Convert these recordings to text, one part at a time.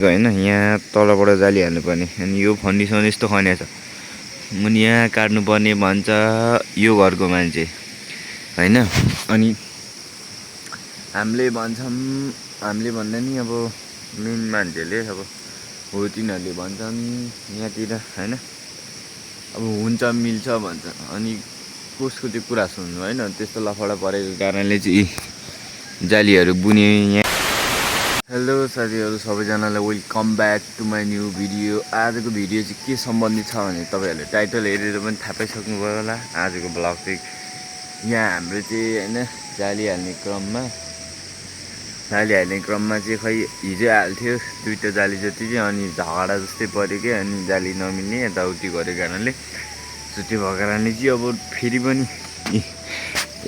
होइन यहाँ तलबाट जाली हाल्नुपर्ने अनि यो फन्डिसन यस्तो खन्या छ अनि यहाँ काट्नुपर्ने भन्छ यो घरको मान्छे होइन। अनि हामीले भन्छौँ, हामीले भन्दा नि अब मेन मान्छेले अब हो तिनीहरूले भन्छन् यहाँतिर होइन अब हुन्छ मिल्छ भन्छ। अनि कसको त्यो कुरा सुन्नु होइन, त्यस्तो लफडा परेको कारणले चाहिँ जालीहरू बुने यहाँ। हेलो साथीहरू सबैजनालाई welcome back to my new video. आजको भिडियो चाहिँ के सम्बन्धित छ भने तपाईँहरूले टाइटल हेरेर पनि थाहा पाइसक्नुभयो होला। आजको ब्लग चाहिँ यहाँ हाम्रो चाहिँ होइन जाली हाल्ने क्रममा चाहिँ खै हिजो हाल्थ्यो 2टा जाली जति चाहिँ, अनि झगडा जस्तै पऱ्यो क्या, अनि जाली नमिल्ने यताउति गरेको कारणले त्यो भएको कारणले चाहिँ अब फेरि पनि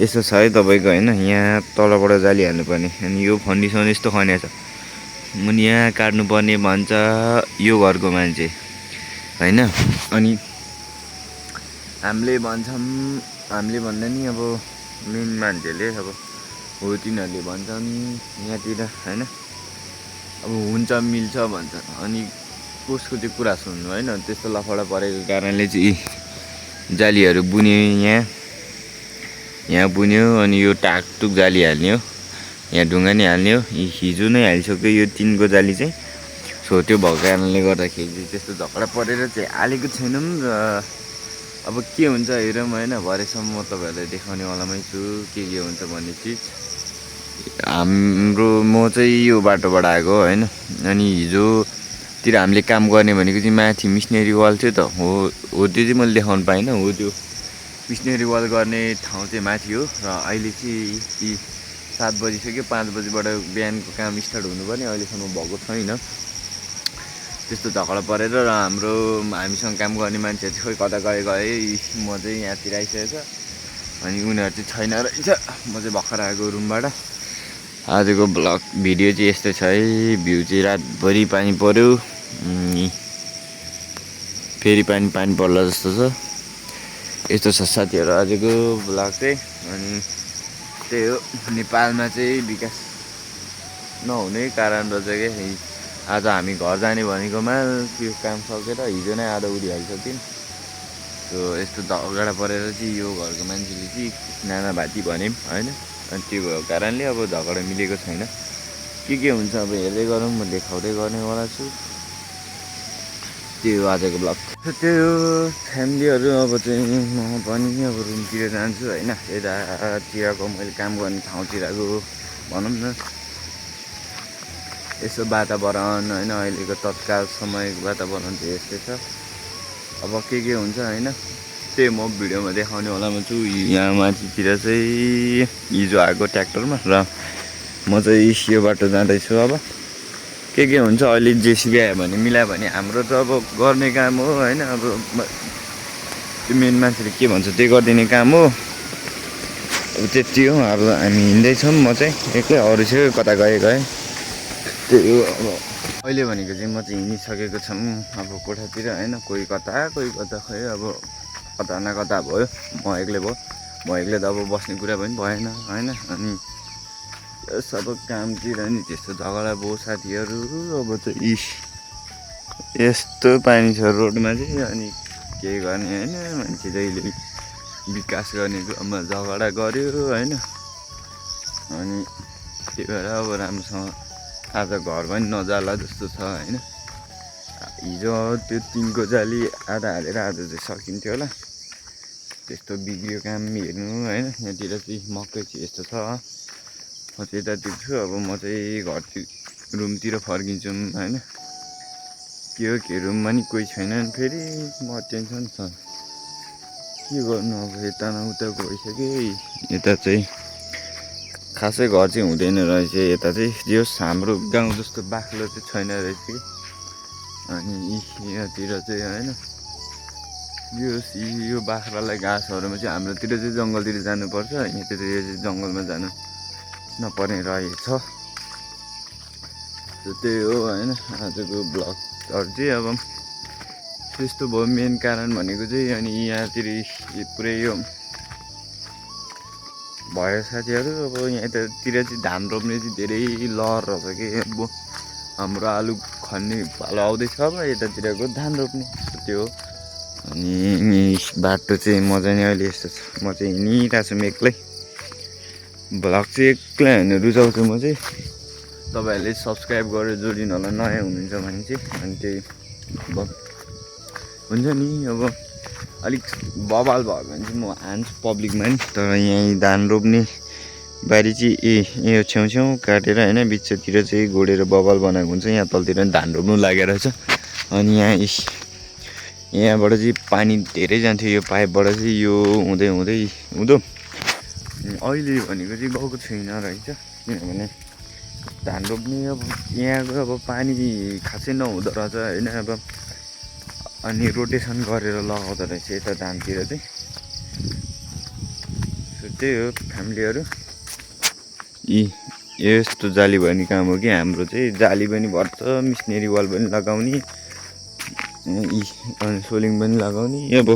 यसो छ है तपाईँको होइन यहाँ तलबाट जाली हाल्नुपर्ने अनि यो फन्डिसन यस्तो खन्या छ अनि यहाँ काट्नुपर्ने भन्छ यो घरको मान्छे होइन। अनि हामीले भन्छौँ, हामीले भन्दा नि अब मेन मान्छेले अब हो तिनीहरूले भन्छन् यहाँतिर होइन अब हुन्छ मिल्छ भन्छ। अनि कसको त्यो कुरा सुन्नु होइन, त्यस्तो लफडा परेको कारणले चाहिँ जालीहरू बुने यहाँ बुन्यो। अनि यो टाकटुक जाली हाल्ने हो, यहाँ ढुङ्गा नै हाल्ने हो, हिजो नै हालिसक्यो यो 3को जाली चाहिँ। सो त्यो भएको कारणले गर्दाखेरि चाहिँ त्यस्तो झगडा परेर चाहिँ हालेको छैनौँ। र अब के हुन्छ हेरौँ होइन, भरेसम्म म तपाईँहरूलाई देखाउनेवालामै छु के हुन्छ भन्ने चिज। म चाहिँ यो बाटोबाट आएको होइन। अनि हिजोतिर हामीले काम गर्ने भनेको चाहिँ माथि मिसनरी वाल थियो त, हो त्यो चाहिँ मैले देखाउनु पाइनँ। हो त्यो मिसनरी वाल गर्ने ठाउँ चाहिँ माथि हो। र अहिले चाहिँ 7 बजिसक्यो, 5 बजीबाट बिहानको काम स्टार्ट हुनुपर्ने, अहिलेसम्म भएको छैन। त्यस्तो झगडा परेर र हामीसँग काम गर्ने मान्छेहरू चाहिँ खोइ कता गए म चाहिँ यहाँतिर आइसकेको छ। अनि उनीहरू चाहिँ छैन रहेछ। म चाहिँ भर्खर आएको रुमबाट। आजको ब्लग भिडियो चाहिँ यस्तो छ है। भ्यू चाहिँ रातभरि पानी पऱ्यो, फेरि पानी पर्ला जस्तो छ। यस्तो छ साथीहरू आजको ब्लग चाहिँ। अनि त्यही हो, नेपालमा चाहिँ विकास नहुने कारण रहेछ क्या। आज हामी घर जाने भनेकोमा त्यो काम सकेर हिजो नै आधा उडी हालिसक्यौँ। सो यस्तो झगडा परेर चाहिँ यो घरको मान्छेले चाहिँ नानाभाती भन्यौँ होइन। अनि त्यो भएको कारणले अब झगडा मिलेको छैन। के हुन्छ अब हेर्दै गरौँ, म देखाउँदै गर्नेवाला छु। त्यो हो आजको ब्लग। त्यही हो फ्यामिलीहरू। अब चाहिँ म पनि अब रुमतिर जान्छु होइन। यतातिरको मैले काम गर्ने ठाउँतिरको भनौँ न यसो वातावरण होइन, अहिलेको तत्काल समयको वातावरण चाहिँ यस्तै छ। अब के हुन्छ होइन, त्यही म भिडियोमा देखाउनेवालामा छु। यहाँ माथितिर चाहिँ हिजो आएको ट्र्याक्टरमा र म चाहिँ यो बाटो जाँदैछु। अब के हुन्छ अहिले जेसिबी आयो भने मिलायो भने हाम्रो त अब गर्ने काम हो होइन। अब त्यो मेन मान्छेले के भन्छ त्यही गरिदिने काम हो। अब त्यति हो। अब हामी हिँड्दैछौँ, म चाहिँ एक्लै, अरू चाहिँ कता गए। त्यही हो। अब अहिले भनेको चाहिँ म चाहिँ हिँडिसकेको छौँ अब कोठातिर होइन। कोही कता खै अब कता न कता भयो। म एक्लै त अब बस्ने कुरा पनि भएन होइन। अनि सब कामतिर नि त्यस्तो झगडा भयो साथीहरू। अब चाहिँ यस्तो पानी छ रोडमा चाहिँ, अनि के गर्ने होइन। मान्छे जहिले विकास गर्ने क्रममा झगडा गऱ्यो होइन। अनि त्यही भएर अब राम्रोसँग आज घर पनि नजाला जस्तो छ होइन। हिजो त्यो 3को जाली आधा हालेर आधा चाहिँ सकिन्थ्यो होला, त्यस्तो बिग्रियो काम हेर्नु होइन। यहाँतिर चाहिँ मकै चाहिँ यस्तो छ। म चाहिँ यतातिर छु। अब म चाहिँ रुमतिर फर्किन्छु होइन। के रुममा नि कोही छैनन्। फेरि म टेन्सन छ के गर्नु। अब यता न उता गइसक्यो। यता चाहिँ खासै घर चाहिँ हुँदैन रहेछ यता चाहिँ। जे होस् हाम्रो गाउँ जस्तो बाक्लो चाहिँ छैन रहेछ कि। अनि यहाँतिर चाहिँ होइन यो बाख्रालाई घाँसहरूमा चाहिँ हाम्रोतिर चाहिँ जङ्गलतिर जानुपर्छ। यहाँतिर चाहिँ जङ्गलमा जानु नपर्ने रहेछ। त्यही हो होइन आजको ब्लगहरू चाहिँ। अब त्यस्तो भयो मेन कारण भनेको चाहिँ। अनि यहाँतिर पुरै यो भयो साथीहरू। अब यहाँतिर चाहिँ धान रोप्ने चाहिँ धेरै लहर रहेछ कि। अब हाम्रो आलु खन्ने पालो आउँदैछ अब यतातिरको धान रोप्ने त्यो हो। अनि बाटो चाहिँ मजा नै अहिले यस्तो छ। म चाहिँ हिँडिरहेको छु एक्लै। भ्लग चाहिँ एक्लै हेर्नु रुचाउँछु म चाहिँ। तपाईँहरूले सब्सक्राइब गरेर जोडिनु होला नयाँ हुनुहुन्छ भने चाहिँ। अनि त्यही अब हुन्छ नि अब अलिक बवाल भयो भने चाहिँ म हान्छु पब्लिकमा नि। तर यहीँ धान रोप्ने बारी चाहिँ यो छेउछेउ काटेर होइन बिचतिर चाहिँ गोडेर बवाल बनाएको हुन्छ। यहाँ तलतिर नि धान रोप्नु लागेको रहेछ। अनि यहाँबाट चाहिँ पानी धेरै जान्थ्यो यो पाइपबाट चाहिँ यो हुँदै हुँदै हुँदो अहिले भनेको चाहिँ गएको छैन रहेछ। किनभने धान रोप्ने अब यहाँको अब पानी खासै नहुँदो रहेछ होइन। अब अनि रोटेसन गरेर लगाउँदो रहेछ यता धानतिर चाहिँ। त्यही हो फ्यामिलीहरू। यस्तो जाली भन्ने काम हो कि हाम्रो चाहिँ। जाली पनि भर्छ, मिसनेरी वाल पनि लगाउने, अनि सोलिङ पनि लगाउने। अब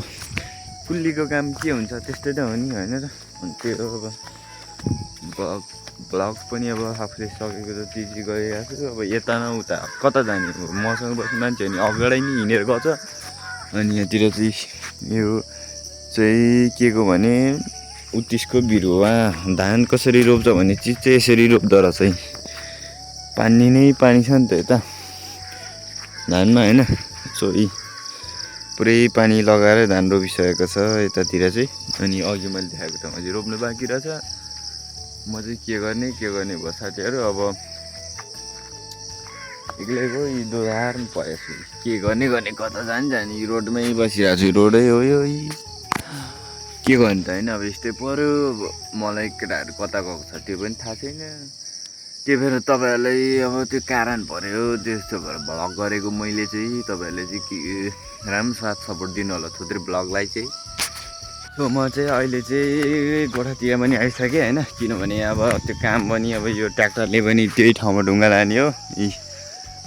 कुल्लीको काम के हुन्छ त्यस्तै त हो नि होइन र। अनि त्यो अब भ्लग पनि अब आफूले सकेको त दिदी गइरहेको छु। अब यता न उता कता जाने अब मसँग बस्ने मान्छे हो नि अगाडि नै हिँडेर गएको छ। अनि यहाँतिर चाहिँ यो चाहिँ के को भने उत्तिसको बिरुवा। धान कसरी रोप्छ भने चिज चाहिँ यसरी रोप्दो रहेछ। पानी नै पानी छ नि त यता धानमा होइन। सो पुरै पानी लगाएर धान रोपिसकेको छ यतातिर चाहिँ। अनि अघि मैले देखाएको ठाउँमा चाहिँ रोप्नु बाँकी रहेछ। म चाहिँ के गर्ने भयो साथीहरू। अब एक्लैको यी दोधार भएछु के गर्ने कता जाने रोडमै बसिरहेको छु। रोडै हो यो के गर्ने त होइन। अब यस्तै पऱ्यो। मलाई केटाहरू कता गएको छ त्यो पनि थाहा छैन। त्यो फेरि तपाईँहरूलाई अब त्यो कारण पऱ्यो त्यस्तो भएर भ्लग गरेको मैले चाहिँ। तपाईँहरूले चाहिँ के राम्रो साथ सपोर्ट दिनु होला थुत्रै भ्लगलाई चाहिँ। सो म चाहिँ अहिले चाहिँ गोठातिर पनि आइसकेँ होइन। किनभने अब त्यो काम पनि अब यो ट्र्याक्टरले पनि त्यही ठाउँमा ढुङ्गा लाने हो।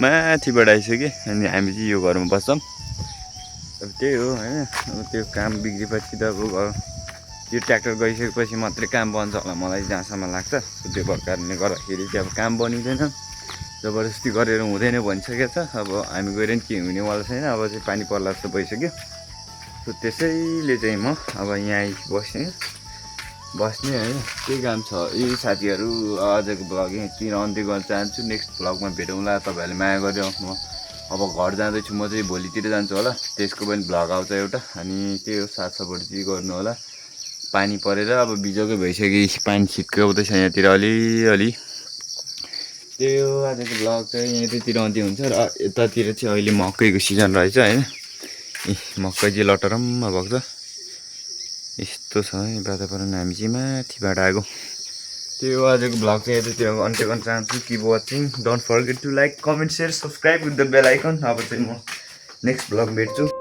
माथिबाट आइसकेँ। अनि हामी चाहिँ यो घरमा बस्छौँ। अब त्यही हो होइन। अब त्यो काम बिग्रेपछि त अब यो ट्र्याक्टर गइसकेपछि मात्रै काम बन्छ होला मलाई जहाँसम्म लाग्छ। त्यो कारणले गर्दाखेरि चाहिँ अब काम बनिँदैन, जबरजस्ती गरेर हुँदैन भनिसकेको छ। अब हामी गएर नि के हुनेवाला छैन। अब चाहिँ पानी पर्ला जस्तो भइसक्यो। सो त्यसैले चाहिँ म अब यहाँ बस्ने होइन केही काम छ। यी साथीहरू आजको भ्लग यहीँतिर अन्त्य गर्न चाहन्छु। नेक्स्ट भ्लगमा भेटौँला। तपाईँहरूले माया गरेर म अब घर जाँदैछु। म चाहिँ भोलितिर जान्छु होला। त्यसको पनि भ्लग आउँछ एउटा। अनि त्यही हो साथ सपोर्ट चाहिँ गर्नु होला। पानी परेर अब बिजोकै भइसक्यो। पानी छिट्काउँदैछ यहाँतिर अलिअलि। त्यही हो आजको भ्लग चाहिँ यहीँतिर अन्त्य हुन्छ। र यतातिर चाहिँ अहिले मकैको सिजन रहेछ होइन। मकै चाहिँ लटरम्म भएको छ। यस्तो छ है वातावरण। हामी चाहिँ माथिबाट आएको। त्यही हो आजको भ्लग चाहिँ यतातिर अन्त्य गर्न चाहन्छु। Keep watching, don't forget to like, comment, share, subscribe with the bell icon. अब चाहिँ म नेक्स्ट भ्लग भेट्छु।